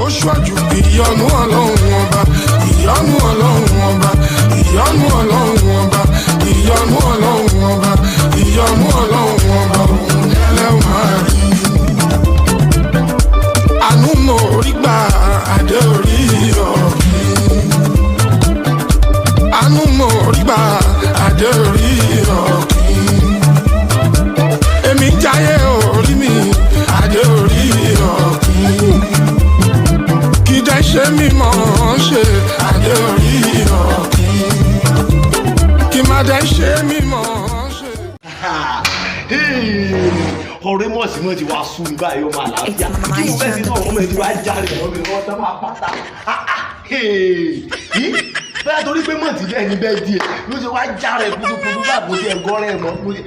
Ó ṣíwájú ìyọ́nú Ọlọ́run Ọba, ìyọ́nú Ọlọ́run Ọba, ìyọ́nú Ọlọ́run Ọba, ìyọ́nú Ọlọ́run Ọba, ìyọ́nú Ọlọ́run Ọba, òun lẹ́lẹ́ máa rí. Àánú mo rí gbà, adé orí ọ̀kìn. Àánú mo rí gbà, adé orí ọ̀kìn. Èmi jáyé orí mi, adé orí ọ̀kìn. Kì í dẹ́ ṣe mímọ́ ṣe, adé orí ọ̀kìn. Kì má dẹ́ ṣe mímọ́ ṣe. Ọ̀rẹ́ mọ̀sí mọ̀ ti wá sú mi báyìí, ọmọ àlàáfíà kí mo fẹ́ sí náà, ọmọ ẹ̀ ti wá jáde ọmọ mi wọ́n tán máa pátá bẹ́ẹ̀, torí pé mọ̀ tí bẹ́ẹ̀ ní bẹ́ẹ̀ díẹ̀ ló ṣe wá járe kutukutu bá kò tiẹ̀ gọ́rẹ́ mọ́. Mo ṣe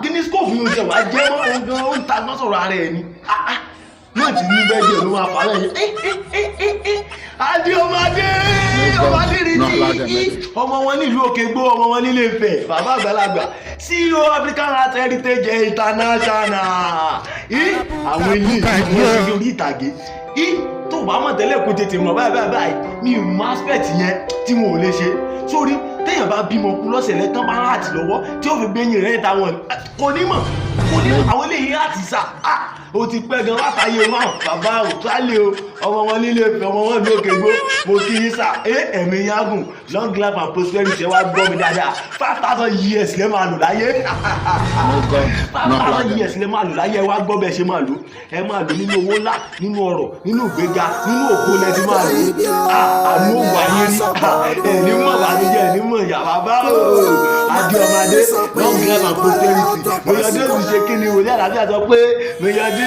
kí ní scope yóò ṣe wá jẹ́ mọ́ òun gan, ó ń ta gbọ́n sọ̀rọ̀ ara ẹ̀ ni mọ̀ tí ní bẹ́ẹ̀ díẹ̀ ló máa fà á lẹ́yìn. Adé ọmọdé ọmọdé rí ní ọmọ wọn nílùú Òkègbó, ọmọ wọn nílé Ifẹ̀, bàbá àgbàlagbà, CEO African Art Heritage International. Àwọn ilé ìwọ̀n ṣe orí ìtàgé tó bá mọ̀ tẹ́lẹ̀ kó tètè mọ̀ báyìí báyìí báyìí. Mi ò mọ aspect yẹn tí wọn ò lè ṣe sórí. Téèyàn bá bímọ kú lọ́sẹ̀ lẹ́tàn bá àti lọ́wọ́ tí ó fi gbẹ̀yìn rẹ̀ ta wọn, kò ní mọ̀, kò ní mọ̀. Àwọn eléyìí àti sà á, ó ti pẹ́ gan látàyè wọn. Bàbá òtálẹ̀ o, ọmọ wọn nílé Ifẹ̀, ọmọ wọn lókè gbó, mo kí yín sà. Ẹ ẹ̀mí yágùn, long life and prosperity. Ẹ wá gbọ́ mi dáadáa, 5,000 years lẹ́ máa lò láyé, 5,000 years lẹ́ máa lò láyé. Ẹ wá gbọ́ bẹ́ẹ̀ ṣe máa lò, ẹ máa lò nínú owó ńlá, nínú ọrọ̀, nínú ìgbéga, nínú ògo lẹ ti máa lò. Àánú òwò ayé rí, ẹni mọ̀ bàbíjẹ́, ẹni mọ̀ ìyá bàbá o. Adé ọmọdé, long life and prosperity. May your days ṣe kí ni? Wòlíì àlàáfíà sọ pé may your days